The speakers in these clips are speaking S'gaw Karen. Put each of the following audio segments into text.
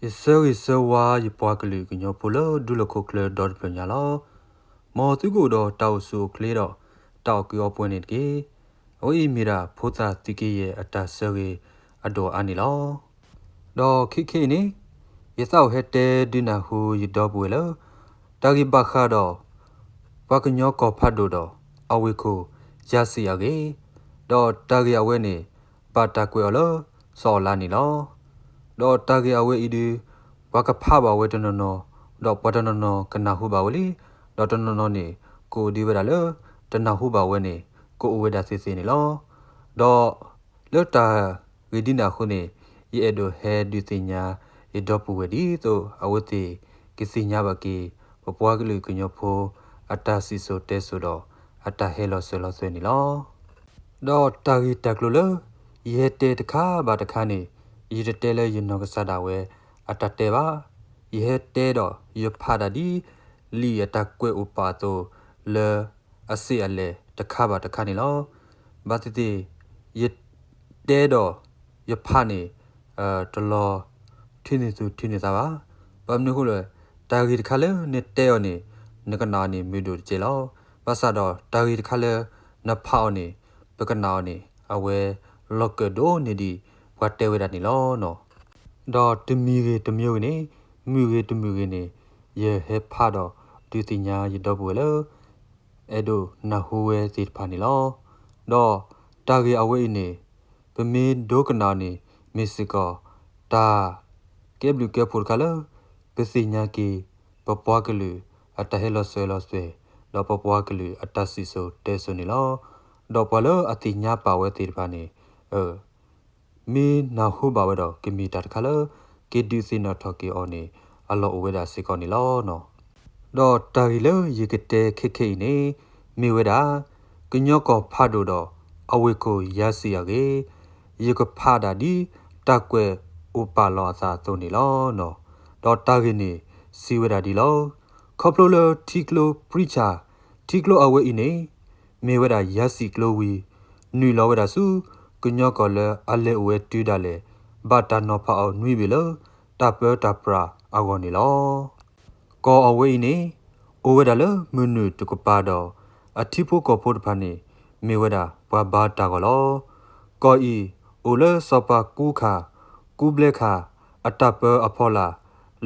ယဆၢဂ့ၤဆၢဝါယပှၤကလုာ်ကညီဖိလၢဒူလီၢ်ခိၣ်ချၢဒီတဖျၢၣ်ညါလီၤ. မ်သုကအိၣ်ဒီးတၢ်အိၣ်ဆူၣ်အိၣ်ချ့ဒီး တၢ်အီၣ်ကုးအီပှဲၤန့ၣ်တက့ၢ်. အဝဲအံၤမ့ၢ်ဒၣ်ဖိသၣ်သုးက့ယဲၢ်အတၢ်ဆၢဂ့ၤအဒိၣ်အါန့ၣ်လီၤ. ဒီးခဲခဲအံၤန့ၣ် ယသးအိၣ်ဟဲတဲဒုးနၢ်ဟူယဒီပုၢ်ဝဲၢ်လၢ တၢ်ဂ့ၢ်ဘၣ်ဃးဒီး ပှၤကညီကီၢ်ဖးဒိၣ်ဒီး အဝ့ၢ်ခိၣ်ယါစံးအဂ့ၢ်, ဒီးတၢ်ဂ့ၢ်အဝဲန့ၣ် ဘၣ်တၢ်ကွဲးအီၤလၢ စီၤအီလါန့ၣ်လီၤ. ဒီးတၢ်ဂ့ၢ်အဝဲအံၤဒုး ပှၤကဖးဘၣ်ဝဲတနီၤနီၤ, ဒီးပှၤတနီၤနီၤကနၢ်ဟူဘၣ်ဝဲလံ, ဒီးတနီၤနီၤန့ၣ် ကအိၣ်ဒံးဝဲဒၣ်လၢ တနၢ်ဟူဘၣ်ဝဲန့ၣ် ကအိၣ်ဝဲဒၣ်သ့သ့န့ၣ်လီၤ. ဒီးလၢတၢ်ဂ့ၢ်ဒ်န့ၣ်အဃိန့ၣ် ယအဲၣ်ဒိးဟဲဒုးသ့ၣ်ညါ ယဒီပုၢ်ဝဲၢ်ဒ်သိး အဝဲသ့ၣ်ကသ့ၣ်ညါဘၣ်က့ၤ ပပှၤကလုာ်ကညီဖိ အတၢ်စံၣ်စိၤတဲစိၤဒီး အတၢ်ဟဲလီၤစၢၤလီၤသွဲၣ်န့ၣ်လီၤ. ဒီးတၢ်ဂ့ၢ်တၢ်ကျိၤလၢ ယဟဲတဲတခါဘၣ်တခါန့ၣ် ယတတဲလၢယနီၢ်ကစၢ်ဒၣ်ဝဲ အတၢ်တဲဘၣ်. ယဟဲတဲဒီးယဖးတၢ်ဒ် လံာ်အတၢ်ကွဲးအိၣ်ပာ်အသိး လၢအစ့ၣ်အလဲၣ်တခါဘၣ်တခါန့ၣ်လီၤ. ဘၣ်သ့ၣ်သ့ၣ် ယတဲဒီးယဖးန့ၣ် တလီၤထုးန့ၢ်သူၣ်ထုးန့ၢ်သးဘၣ်. ဘၣ်မနုၤအဃိလဲၣ်, တၢ်ဂ့ၢ်တခါလၢနတဲအီၤန့ၣ် နကနၣ်အီၤန့ၣ်မုာ်ဒိၣ်တကဲလီၤ. ဘၣ်ဆၣ်ဒီးတၢ်ဂ့ၢ်တခါလၢနဖးအီၤန့ၣ် ပကနၣ်အီၤန့ၣ် အဝဲလီၤကၢၣ်ဒိၣ်န့ၢ်ဒံးပှၤတဲဝဲဒၣ်န့ၣ်လီၤ. ဒီးတမံၤဂ့ၤတမံၤဂ့ၤန့ၣ် မုာ်ဂ့ၤတမုာ်ဂ့ၤန့ၣ် ယဟဲဖးဒီးဒုးသ့ၣ်ညါယဒီပုၢ်ဝဲၢ်လၢ အဲၣ်ဒိးနၢ်ဟူဝဲသ့ၣ်တဖၣ်န့ၣ်လီၤ. ဒီးတၢ်ဂ့ၢ်အဝဲအံၤန့ၣ် ပမ့ၢ်ဒိကနၣ်အီၤန့ၣ် မ့ၢ်စ့ၢ်ကီး တၢ်ကဲဘျုးကဲဖှိၣ်တခါလၢ ပသ့ၣ်ညါက့ၤ ပပှၤကလုာ်အတၢ်ဟဲလီၤစၢၤလီၤသွဲၣ် ဒီးပပှၤကလုာ်အတၢ်စံၣ်စိၤတဲစိၤန့ၣ်လီၤ. ဒီးပှၤလၢအသ့ၣ်ညါပာ်ဝဲသ့ၣ်တဖၣ်န့ၣ် မ့ၢ်နၢ်ဟူဘၣ်ဝဲဒီး ကမ့ၢ်တၢ်တခါလၢ ကဒုးသ့ၣ်နီၣ်ထီၣ်က့ၤအီၤန့ၣ် အလီၢ်အိၣ်ဝဲဒၣ်စ့ၢ်ကီးန့ၣ်လီၤ. ဒီးတၢ်ဂ့ၢ်လၢယကတဲခဲခဲအံၤန့ၣ် မ့ၢ်ဝဲဒၣ် ကညီကီၢ်ဖးဒိၣ်ဒီး အဝ့ၢ်ခိၣ်ယါစံးအဂ့ၢ်, ယကဖးဒၣ်ဒ်တၢ်ကွဲးအိၣ်ပာ်လီၤအသးအသိးန့ၣ်လီၤ. ဒီးတၢ်ဂ့ၢ်န့ၣ် စံးဝဲဒၣ်ဒ်လီၤ. ခီဖျိလၢထံကျိ ပြံဆၣ် ထံကျိအဝဲအံၤန့ၣ် မ့ၢ်ဝဲဒၣ်ယါစံးကျိဝံၤ နုာ်လီၤဝဲဒၣ်ဆူ ကညီကီၢ်လၢအလဲၤအိၣ်ဝဲတုၤဒၣ်လဲာ် ဘၣ်တၢ်နီၤဖးအီၤနွံဘ့ၣ်လၢ တၢ်ပၢတၢ်ပြးအဂီၢ်န့ၣ်လီၤ. ကီၢ်အဝဲအံၤန့ၣ် အိၣ်ဝဲဒၣ်လၢမုၢ်နုာ်တကပၤဒီး အထံဖိကီၢ်ဖိတဖၣ်န့ၣ် မ့ၢ်ဝဲဒၣ်ပှၤဘါတၢ်ဂီၤလီၤ. ကီၢ်အံၤ အိၣ်လၢစီၤပၤကူခၣ် ကူဘျဲခၣ် အတၢ်ပၢအဖီလာ်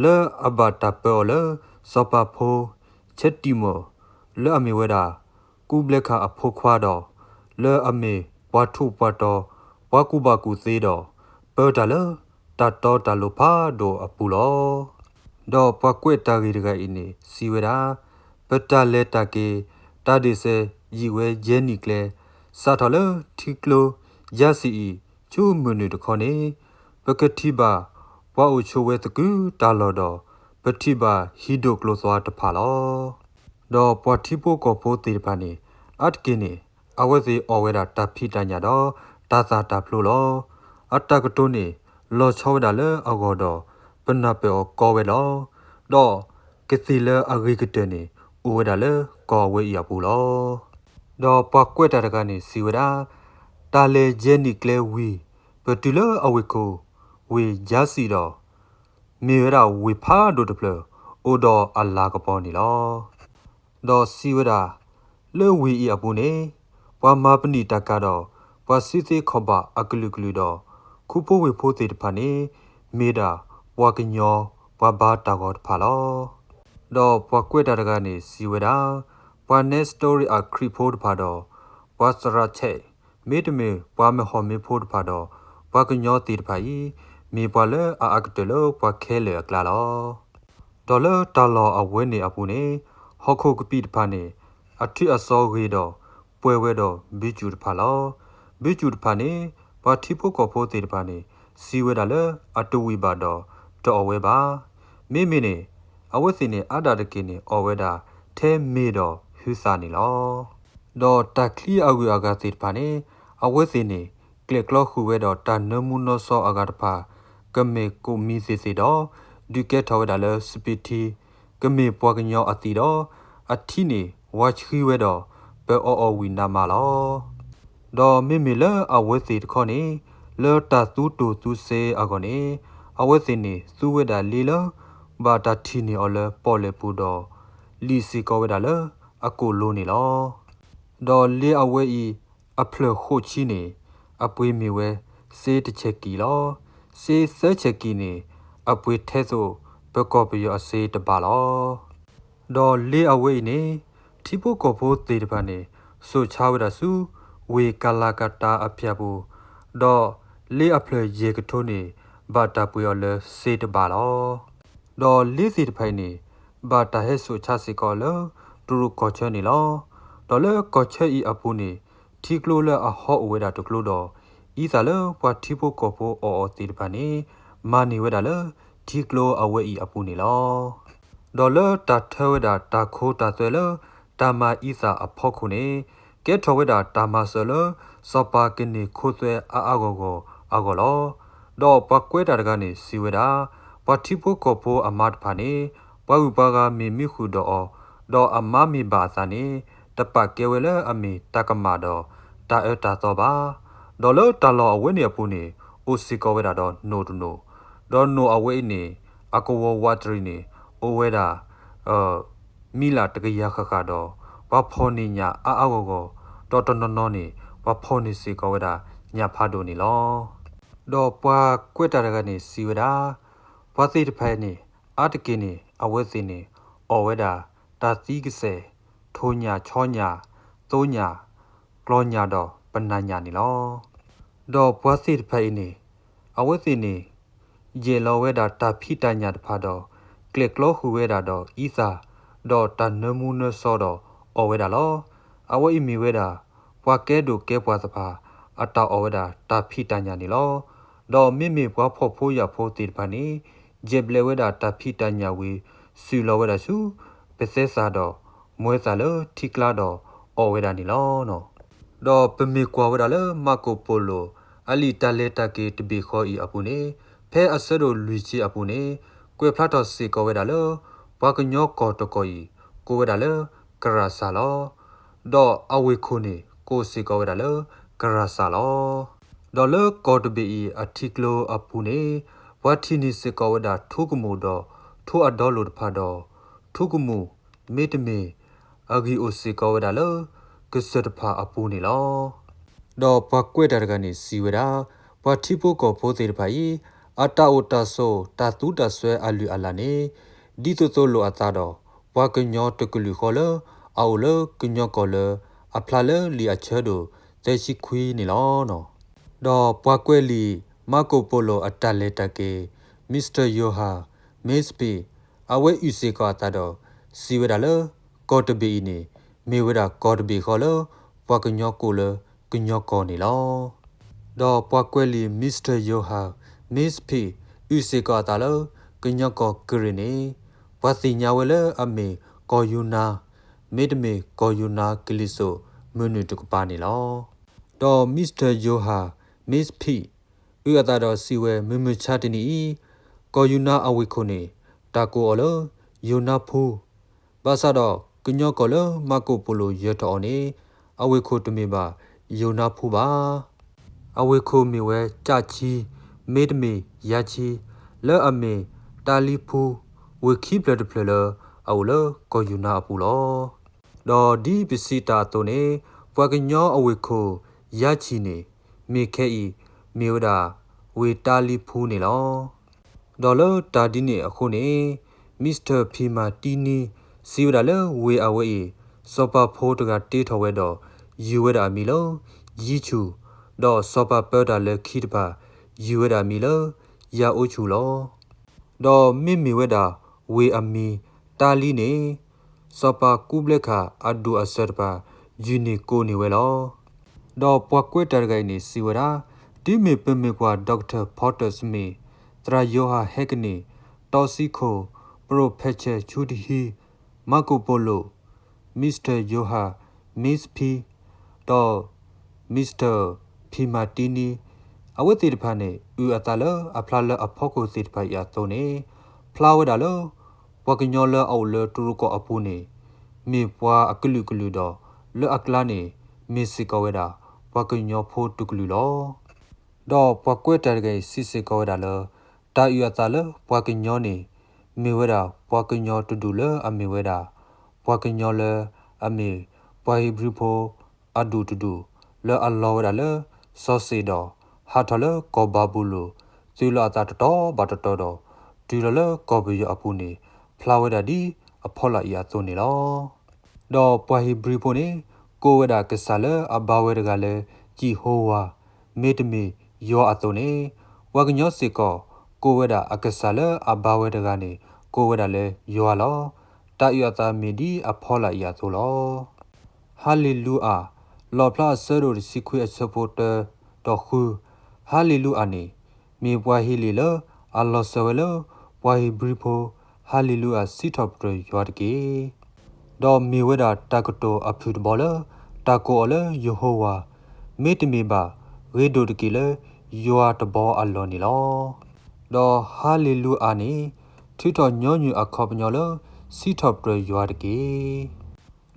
လၢအဘၣ်တၢ်ပၢအီၤလၢ စီၤပၤဖိ ဆဲတံၢ်မီၢ် လၢအမ့ၢ်ဝဲဒၣ် ကူဘျဲခၣ်အဖိခွါဒီး လၢအမ့ၢ်ပှၤထူးပှၤတီၤ ပှၤကူၣ်ဘၣ်ကူၣ်သ့ဒီး ပၢတၢ်လၢ တၢ်တီတၢ်လိၤဖးဒိၣ်အပူၤလီၤ. ဒီးပှၤကွဲးတၢ်ဂ့ၢ်တဂၤအံၤန့ၣ် စံးဝဲဒၣ်, ပတၢ်လဲၤတၢ်က့ၤ တၢ်ဒ့ၣ်စဲးယံာ်ဝဲယဲၢ်နံၣ်ကျဲ, စးထီၣ်လၢထံကျိယါစံးအံၤ ဆူမုၢ်နုာ်တခီန့ၣ်, ပကထံၣ်ဘၣ်ပှၤအိၣ်ဆိးဝဲသကုၤတၢ်လီၢ်ဒီး ပထံၣ်ဘၣ်ဟံၣ်ဒိၣ်ကျိၤသွါတဖၣ်လီၤ. ဒီးပှၤထံဖိကီၢ်ဖိသ့ၣ်တဖၣ်န့ၣ် အါတက့ၢ်န့ၣ် အဝဲသ့ၣ်အီၣ်ဝဲဒၣ်တၢ်ဖံးတၢ်ညၣ်ဒီးတၢ်သၣ်တၢ်ဖျိလီၤ. အတၢ်ကတိၤန့ၣ် လီၤဆီဝဲဒၣ်လၢအဂီၢ်ဒီး ပနၢ်ပၢၢ်အီၤကီဝဲလီၤ. ဒီးကသ့ၣ်လၢအဂ့ၤကတၢၢ်န့ၣ် အိၣ်ဝဲဒၣ်လၢကီၢ်အဝဲအံၤအပူၤလီၤ. ဒီးပှၤကွဲးတၢ်တဂၤန့ၣ် စံးဝဲဒၣ်, တၢ်လဲၤယဲၢ်နံၣ်ကျဲဝံၤ ပတုၤလၢအဝ့ၢ်ခိၣ် ဝ့ၢ်ယါစံးဒီး မ့ၢ်ဝဲဒၣ်ဝ့ၢ်ဖးဒိၣ်တဖျၢၣ် အိၣ်ဒီးအလၤကပီၤန့ၣ်လီၤ. ဒီးစံးဝဲဒၣ်, လၢဝ့ၢ်အံၤအပူၤန့ၣ် ပှၤမၤပနံာ်တၢ်ကၤဒီး ပှၤစံးသ့ခီၣ်ဘၣ်အကလုာ်ကလုာ်ဒီး ခူဖိဝ့ၢ်ဖိသ့ၣ်တဖၣ်န့ၣ် မ့ၢ်ဒၣ်ပှၤကညီပှၤဘါတၢ်ဂီၤတဖၣ်လီၤ. ဒီးပှၤကွဲးတၢ်တဂၤန့ၣ် စံးဝဲဒၣ်, ပှၤနဲစတီရံအခရံာ်ဖိတဖၣ်ဒီး ပှၤသရၣ်ဆဲး မ့တမ့ၢ်ပှၤမ့ၢ်ဟီၣ်မ့ၢ်ဖိတဖၣ်ဒီး ပှၤကညီသ့ၣ်တဖၣ်အံၤ မ့ၢ်ပှၤလၢအအါကတၢၢ်လၢပှၤခဲလၢာ်အကျါလီၤ. ဒီးလၢတၢ်လီၢ်အဝဲန့ၣ်အပူၤန့ၣ် ဟီၣ်ခိၣ်ကပံာ်တဖၣ်န့ၣ် အထုးအစီဂ့ၤဒီး ပှဲၤဝဲဒီးဘုကၠူၣ်တဖၣ်လီၤ. ဘုကၠူၣ်တဖၣ်န့ၣ် ပှၤထံဖိကီၢ်ဖိသ့ၣ်တဖၣ်န့ၣ် စံးဝဲဒၣ်လၢအတဝံၣ်ဘၣ်ဒီး တအီၣ်ဝဲဘၣ်. မ့မ့ၢ်န့ၣ် အဝဲသ့ၣ်န့ၣ် အါဒၣ်တက့ၢ်န့ၣ် အီၣ်ဝဲဒၣ်ထဲမ့ၢ်ဒီးဟုသၣ်န့ၣ်လီၤ. ဒီးတၢ်ချံအဂုၤအဂၤသ့ၣ်တဖၣ်န့ၣ် အဝဲသ့ၣ်န့ၣ် ကျဲၣ်ကျီဃုာ်ဝဲဒီးတၢ်နၢမူနီၢ်စီအဂၤတဖၣ် ကမ့ၢ်ကိးမံၤသ့ၣ်သ့ၣ်ဒီး ဒုးကဲထီၣ်ဝဲဒၣ်လၢစပံးထံ ကမ့ၢ်ပှၤကညီအသံဒီး အထံန့ၣ် ဝါဆှံဝဲဒီး ပအီၣ်အီၣ်ဝံၣ်နးမးလီၤ. ဒီးမ့မ့ၢ်လၢအဝဲသ့ၣ်တခီန့ၣ် လၢတၢ်သူတိၢ်သူစ့အဂီၢ်န့ၣ် အဝဲသ့ၣ်န့ၣ်သူဝဲဒၣ်လ့လၢ ဘၣ်တၢ်ထံၣ်န့ၢ်အီၤလၢပီၣ်လဲၣ်ပူၤဒီး လံာ်စ့ၢ်ကီးဝဲဒၣ်လၢအကိာ်လိၤန့ၣ်လီၤ. ဒီးလ့အဝဲအံၤ အဖျၢၣ်ဃိးဆံန့ၣ် အပှ့ၤမ့ၢ်ဝဲစ့တဆဲးကံၢ်လီၤ. စ့သၢဆဲးကံၢ်န့ၣ် အပှ့ၤထဲသိးပကီၢ်ပယီၤအစ့တဘးလီၤ. ဒီးလ့အဝဲအံၤန့ၣ် ထံဖိကီၢ်ဖိသ့ၣ်တဖၣ်န့ၣ် စိာ်ဆါဝဲဒၣ်ဆူ ဝ့ၢ်ကလၤကတၤအဖၠၣ်ပူၤ, ဒီးလ့အဖျၢၣ်ယဲၢ်ကထိန့ၣ် ဘၣ်တၢ်ပှ့ၤအီၤလၢစ့တဘးလီၤ. ဒီးလ့သ့ၣ်တဖၣ်အံၤန့ၣ် ဘၣ်တၢ်ဟဲစိာ်ဆါစ့ၢ်ကီးလၢ တရူးကီၢ်ဆၢန့ၣ်လီၤ. ဒီးလၢကီၢ်ဆၢအံၤအပူၤန့ၣ် ထံကျိလၢအဟီအိၣ်ဝဲဒၣ်တကျိဒီး အံသၣ်လၢပှၤထံဖိကီၢ်ဖိအီၣ်အီၤသ့ၣ်တဖၣ်န့ၣ် မၤန့ၢ်ဝဲဒၣ်လၢထံကျိအဝဲအံၤအပူၤန့ၣ်လီၤ. ဒီးလၢတၢ်ထၢဝဲဒၣ်တၢ်ခိတၢ်သွဲလၢ တၢ်မၤအံသၣ်အဖီခိၣ်န့ၣ် ကဲထီၣ်ဝဲဒၣ်တၢ်မၤစၢၤလၢ စီၤပၤကန့ၢ်ခိသွဲအါအါဂီၢ်ဂီၢ်အဂီၢ်လီၤ. ဒီးပှၤကွဲးတၢ်တဂၤန့ၣ်စံးဝဲဒၣ်, ပှၤထံဖိကီၢ်ဖိအမါတဖၣ်န့ၣ် ပှၤဂုၤပှၤဂၤမ့ၢ်မံဃုာ်ဒီးအီၤ, ဒီးအမါမ့ၢ်ဘၣ်အသးန့ၣ် တပာ်ကဲဝဲလၢအမ့ၢ်တၢ်ကမၣ်ဒီး တၢ်အၢတၢ်သီဘၣ်. ဒီးလၢတၢ်လီၢ်အဝဲန့ၣ်အပူၤန့ၣ် အိၣ်စ့ၢ်ကီးဝဲဒၣ်ဒီးနိၣ်တနိၣ်, ဒီးနိၣ်အဝဲအံၤန့ၣ် အကဝီၤဝးတရံးန့ၣ် အိၣ်ဝဲဒၣ် မံလၢ်တကယၤဃၣ်ဃၣ်ဒီး ပှၤဖီၣ်န့ၢ်ညၣ်အါအါဂီၢ်ဂီၢ်, ဒီးတနီၤနီၤန့ၣ် ပှၤဖီၣ်န့ၢ်စ့ၢ်ကီးဝဲဒၣ်ညၣ်ဖးဒိၣ်န့ၣ်လီၤ. ဒီးပှၤကွဲးတၢ်တဂၤန့ၣ်စံးဝဲဒၣ်, ပှၤသ့ၣ်တဖၣ်အံၤန့ၣ် အါတက့ၢ်န့ၣ် အဝဲသ့ၣ်န့ၣ် အီၣ်ဝဲဒၣ် တၢ်သံကစဲၢ်, ထိၣ်ညၣ်, ဆီညၣ်, သိညၣ်, ကျီၢ်ညၣ်ဒီးပနၢ်ညၣ်န့ၣ်လီၤ. ဒီးပှၤသ့ၣ်တဖၣ်အံၤန့ၣ် အဝဲသ့ၣ်န့ၣ် ယဲၢ်လီၤဝဲဒၣ်တၢ်ဖံးတၢ်ညၣ်တဖၣ်ဒီး ကျဲၣ်ကျီဃုာ်ဝဲဒၣ်ဒီးအံသၣ်, ဒီးတၢ်နၢမူနၢစီဒီးအီၣ်ဝဲဒၣ်လီၤ. အဝဲအံၤမ့ၢ်ဝဲဒၣ် ပှၤကဲဒိၣ်ကဲပှၢ်တဖၣ် အတၢ်အီၣ်ဝဲဒၣ်တၢ်ဖံးတၢ်ညၣ်န့ၣ်လီၤ. ဒီးမ့မ့ၢ်ပှၤဖှီၣ်ဖိယာ်ဖိသ့ၣ်တဖၣ်န့ၣ် ယဲၢ်ဘျဲးဝဲဒၣ်တၢ်ဖံးတၢ်ညၣ်ဝံၤ စုၣ်လီၤဝဲဒၣ်ဆူ ပသဲသၣ်ဒီး မွဲသၣ်လၢထံကျါဒီးအီၣ်ဝဲဒၣ်န့ၣ်လီၤ. ဒီးပမ့ၢ်ကွၢ်ဝဲဒၣ်လၢ မၢ်ကိၣ်ပိၣ်လိၣ် အလံာ်တၢ်လဲၤတၢ်က့ၤတဘ့ၣ်ဃီအံၤအပူၤန့ၣ် ဖဲအဆၢဒိၣ်လွံၢ်ဆံအပူၤန့ၣ် ကွဲးဖျါထီၣ်စ့ၢ်ကီးဝဲဒၣ်လၢ ပှၤကညီကီၢ်တကီၢ်အံၤ ကိးဝဲဒၣ်လၢ ကရၣ်စၢ်လီၤ. ဒီးအဝ့ၢ်ခိၣ်န့ၣ် ကိးစ့ၢ်ကီးဝဲဒၣ်လၢ ကရၣ်စၢ်လီၤ. ဒီးလၢကီၢ်တဘ့ၣ်အံၤအထံကျိအပူၤန့ၣ် ပှၤထံၣ်န့ၢ်စ့ၢ်ကီးဝဲဒၣ်ထူကမူၣ်ဒီး ထူအဒီလိာ်တဖၣ်ဒီး ထူကမူၣ် မ့တမ့ၢ် အဂံၢ်အိၣ်စ့ၢ်ကီးဝဲဒၣ်လၢ ကစၢၢ်တဖၣ်အပူၤန့ၣ်လီၤ. ဒီးပှၤကွဲးတၢ်တဂၤန့ၣ်စံးဝဲဒၣ်, ပှၤထံဖိကီၢ်ဖိသ့ၣ်တဖၣ်အံၤ အတၢ်အိၣ်တၢ်ဆိးတၢ်သူတၢ်စွဲအလုၢ်အလၢ်န့ၣ် ဒ်သိးသိးလိာ်အသးဒီး ပှၤကညီတကလုာ်ဃီလၢ အအိၣ်လၢကညီကီၢ်လၢ အဖျါလၢလံာ်အဆၢဒိၣ်သၢဆံခွံန့ၣ်လီၤ. ဒီးပှၤကွဲးလံာ် မၢ်ကိၣ်ပိၣ်လိၣ်အတၢ်လဲၤတၢ်က့ၤ Mister Johann Maespe အဝဲအုၣ်စ့ၢ်ကီးအသးဒီး စံးဝဲဒၣ်လၢ ကီၢ်တဘ့ၣ်အံၤန့ၣ် မ့ၢ်ဝဲဒၣ်ကီၢ်တဘ့ၣ်ဃီလၢ ပှၤကညီကိးလၢကညီကီၢ်န့ၣ်လီၤ. ဒီးပှၤကွဲးလံာ် Mister Johann Maespe အုၣ်စ့ၢ်ကီးအသးလၢ ကညီကီၢ်ကရ့ၣ်န့ၣ် ပှၤသ့ၣ်ညါဝဲလၢအမ့ၢ်ကီၢ်ယူနါ, မ့တမ့ၢ်ကီၢ်ယူနါကလံၤစိးမုၢ်နုာ်တကပၤန့ၣ်လီၤ. ဒီး Mister Johann Maespe အုၣ်အသးဒီးစံးဝဲ မုၢ်မုၢ်ဆါတနံၤအံၤ ကီၢ်ယူနါအဝ့ၢ်ခိၣ်န့ၣ် တၢ်ကိးအီၤလၢ ယိၤနါဖူ ဘၣ်ဆၣ်ဒီး ကညီကီၢ်လၢမၢ်ကိၣ်ပိၣ်လိၣ်ယၢၤထီၣ်အီၤန့ၣ် အဝ့ၢ်ခိၣ်တမ့ၢ်ဘၣ်ယိၤနါဖူဘၣ်. အဝ့ၢ်ခိၣ်မ့ၢ်ဝဲကၠၣ်ဆံ မ့တမ့ၢ်ယါဆံ လၢအမ့ၢ်တၢ်လံဖူ ဝ့ၢ်ခံဖျၢၣ်တဖျၢၣ်လၢ အအိၣ်လၢကီၢ်ယူနါအပူၤလီၤ. ဒီးဒ်ပစံးတၢ်အသိးန့ၣ် ပှၤကညီအဝ့ၢ်ခိၣ်ယါဆံန့ၣ် မ့ၢ်ခဲအံၤ မ့ၢ်ဝဲဒၣ်ဝ့ၢ်တၢ်လံဖူန့ၣ်လီၤ. ဒီးလၢတၢ်ဒ်န့ၣ်အဃိန့ၣ် Mister Pimattini စံးဝဲဒၣ်လၢဝ့ၢ်အဝဲအံၤ စီၤပၤဖိတဂၤတ့ထီၣ်ဝဲဒီး ယုၢ်ဝဲဒၣ်အမံၤလၢ ယံဆူၣ်, ဒီးစီၤပၤပၢတၢ်လၢခံတဖၣ် ယုၢ်ဝဲဒၣ်အမံၤလၢ ယၤအိဆူၣ်လီၤ. ဒီးမ့မ့ၢ်ဝဲဒၣ်ဝ့ၢ်အမံၤတၢ်လံန့ၣ် စီၤပၤကူဘျဲခၣ်အဒိၣ်အစၢၤတဖၣ် ယုၢ်န့ၢ်ကိးန့ၢ်ဝဲလီၤ. ဒီးပှၤကွဲးတၢ်တဂၤအံၤန့ၣ်စံးဝဲဒၣ်, တုၤမ့ၢ်ပမ့ၢ်ကွၢ် Doctor Porter Smith, သရၣ်ယိၤဟၣ်ဟဲကနံၣ်, တီစံခိၣ်, ပရိၣ်ဖဲးဆဲးဆူတဟံး, မၢ်ကိၣ်ပိၣ်လိၣ်, Mister Johann Maespe ဒီး Mister Pimattini အဝဲသ့ၣ်တဖၣ်န့ၣ် အုၣ်အသးလၢအဖျါလၢအဖီခိၣ်သ့ၣ်တဖၣ်အံၤအသိးန့ၣ် ဖျါဝဲဒၣ်လၢ ပှၤကညီလၢအအိၣ်လၢတရူးကီၢ်အပူၤန့ၣ် မ့ၢ်ပှၤအကလုာ်ကလုာ်ဒီး လၢအကျါန့ၣ် မ့ၢ်စ့ၢ်ကီးဝဲဒၣ် ပှၤကညီဖိတကလုာ်လီၤ. ဒီးပှၤကွဲးတၢ်တဂၤအံၤစံးစ့ၢ်ကီးဝဲဒၣ်လၢ တၢ်အုၣ်အသးလၢပှၤကညီန့ၣ် မ့ၢ်ဝဲဒၣ်ပှၤကညီတဒူၣ်လၢအမ့ၢ်ဝဲဒၣ် ပှၤကညီလၢအမ့ၢ်ပှၤဧ့ၤဘြံၤဖိအဒူၣ်တဒူၣ် လၢအလီၤဝဲဒၣ်လၢစီၤစ့ၣ်ဒီး ဟးထီၣ်လၢကီၢ်ဘၤဘူလိၣ် သုးလီၤအသးတတီၤဘၣ်တတီၤဒီး တုၤလီၤလၢကီၢ်ပယီၤအပူၤန့ၣ် ဖျါဝဲဒၣ်ဒ်အဖီလာ်အံၤအသိးန့ၣ်လီၤ. ဒီးပှၤဧ့ၤဘြံၤဖိန့ၣ် ကိးဝဲဒၣ်ကစၢ်လၢအဘါဝဲတဂၤလၢ ယံၣ်ဟိဝၤ, မ့တမ့ၢ်ယွၤအသိးန့ၣ်, ပှၤကညီစ့ၢ်ကီး ကိးဝဲဒၣ်အကစၢ်လၢအဘါဝဲတဂၤန့ၣ် ကိးဝဲဒၣ်လၢယွၤလီၤ. တၢ်အုၣ်အသးမ့ၢ်ဒ်အဖီလာ်အံၤအသိးလီၤ. ဟါလ့လူအၤ, လီၣ်ဖျါအဆၢဒိၣ်တဆံခွံအဆၢဖိတၢဒီးဃု, ဟါလ့လူအၤန့ၣ် မ့ၢ်ပှၤဟ့လ့ၣ်လၢအလီၤစၢၤဝဲလၢ ပှၤဧ့ၤဘြံၤဖိ ဟါလ့လူအၤစံးထီၣ်ပတြၢၤယွၤတက့ၢ်. ဒီးမ့ၢ်ဝဲဒၣ်တၢ်ကတိၤအဖုၣ်တဘီလၢ တၢ်ကိးအီၤလၢယဟိဝၤ, မ့တမ့ၢ်ဘၣ် ဂ့ၤဒိၣ်တက့ၢ်လၢယွၤတဘီအလီၢ်န့ၣ်လီၤ. ဒီးဟါလ့လူအၤန့ၣ် ထုးထီၣ်ညီနုၢ်အခီပညီလၢ စံးထီၣ်ပတြၢၤယွၤတက့ၢ်.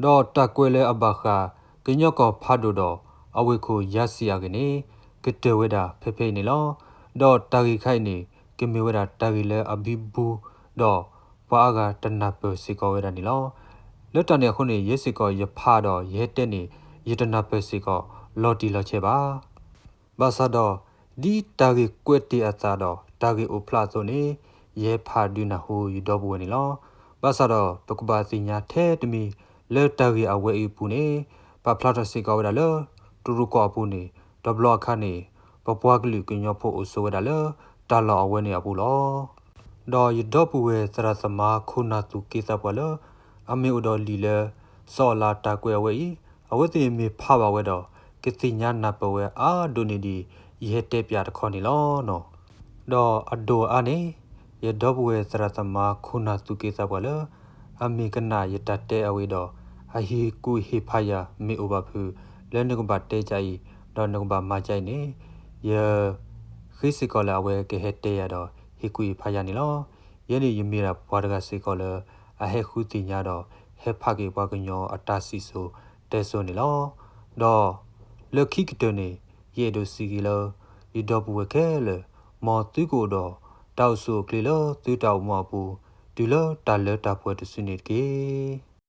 ဒီးတၢ်ကွဲးလၢအဘၣ်ဃး ကညီကီၢ်ဖးဒိၣ်ဒီး အဝ့ၢ်ခိၣ်ယါစံအဂ့ၢ်န့ၣ် ကတၢၢ်ဝဲဒၣ်ဖဲဖဲအံၤန့ၣ်လီၤ. ဒီးတၢ်ဂ့ၢ်တခါအံၤန့ၣ် ကမ့ၢ်ဝဲဒၣ်တၢ်ဂ့ၢ်လၢအဘံဘူ ဒီးပှၤအါဂၤတနၢ်ပၢၢ်စ့ၢ်ကီးဝဲဒၣ်န့ၣ်လီၤ. လၢတၢ်န့ၣ်အဃိန့ၣ် ယဲစ့ၢ်ကီးယဖးဒီးယဟဲတဲန့ၣ် ယတနၢ်ပၢၢ်စ့ၢ်ကီးလီၤတံၢ်လီၤဆဲးဘၣ်. ဘၣ်ဆၣ်ဒီး ဒ်တၢ်ဂ့ၢ်ကွဲးတ့ၢ်အသးဒီး တၢ်ဂ့ၢ်အိၣ်ဖျါအသိးန့ၣ် ယဟဲဖးဒုးနၢ်ဟူယဒီပုၢ်ဝဲၢ်န့ၣ်လီၤ. ဘၣ်ဆၣ်ဒီး ပကဘၣ်သ့ၣ်ညါထဲတမံၤ လၢတၢ်ဂ့ၢ်အဝဲအံၤအပူၤန့ၣ် ပာ်ဖျါထီၣ်စ့ၢ်ကီးဝဲဒၣ်လၢ တရူးကီၢ်အပူၤန့ၣ် တဘျီအခါန့ၣ် ပပှၤကလုာ်ကညီဖိအိၣ်ဆိးဝဲဒၣ်လၢ တၢ်လီၢ်အဝဲန့ၣ်အပူၤလီၤ. ဒီးယဒီပုၢ်ဝဲၢ်သရၣ်သမါခိၣ်နၢ်သူၣ်က့သးပှၢ်လၢ အမ့ၢ်အိၣ်ဒီးလံာ်လၢ စီၤအၤလးတၢ်ကွဲးအဝဲအံၤ အဝဲသ့ၣ်မ့ၢ်ဖးဘၣ်ဝဲဒီး ကသ့ၣ်ညါနၢ်ပၢၢ်ဝဲအါဒိၣ်န့ၢ်ဒံး ယဟဲတဲပၠးတခီန့ၣ်လီၤ. ဒီးအဒိၣ်အအါန့ၣ် ယဒီပုၢ်ဝဲၢ်သရၣ်သမါခိၣ်နၢ်သူၣ်က့သးပှၢ်လၢ အမ့ၢ်ကနၣ်ယတၢ်တဲအဂ့ၢ်ဒီး အဟ့ၣ်ကူၣ်ဟ့ၣ်ဖးယၤမ့ၢ်အိၣ်ဘၣ်ဖုး လၢနကဘၣ်တဲကၠါအံၤ ဒီးနကဘၣ်မၤကၠါအံၤန့ၣ် ယ ဃ့စ့ၢ်ကီးလၢအဝဲကဟဲတဲယၤဒီး ဟ့ၣ်ကူၣ်ဟ့ၣ်ဖးယၤန့ၣ်လီၤ. ယဲန့ၣ်ယမ့ၢ်ဒၣ်ပှၤတဂၤစ့ၢ်ကီးလၢ အဟဲဃုသ့ၣ်ညါဒီး ဟဲဖးက့ၤပှၤကညီအတၢ်စံၣ်စိၤတဲစိၤန့ၣ်လီၤ. ဒီးလၢခံကတၢၢ်န့ၣ် ယအဲၣ်ဒိးစံးက့ၤလၢ ယဒီပုၢ်ဝဲၢ်ခဲလၢာ် မ်သုကအိၣ်ဒီးတၢ်အိၣ်ဆူၣ်အိၣ်ချ့လၢသုတၢ်အိၣ်မူအပူၤ တုၤလၢတၢ်လၢတၢ်ပှဲၤတစုန့ၣ်တက့ၢ်.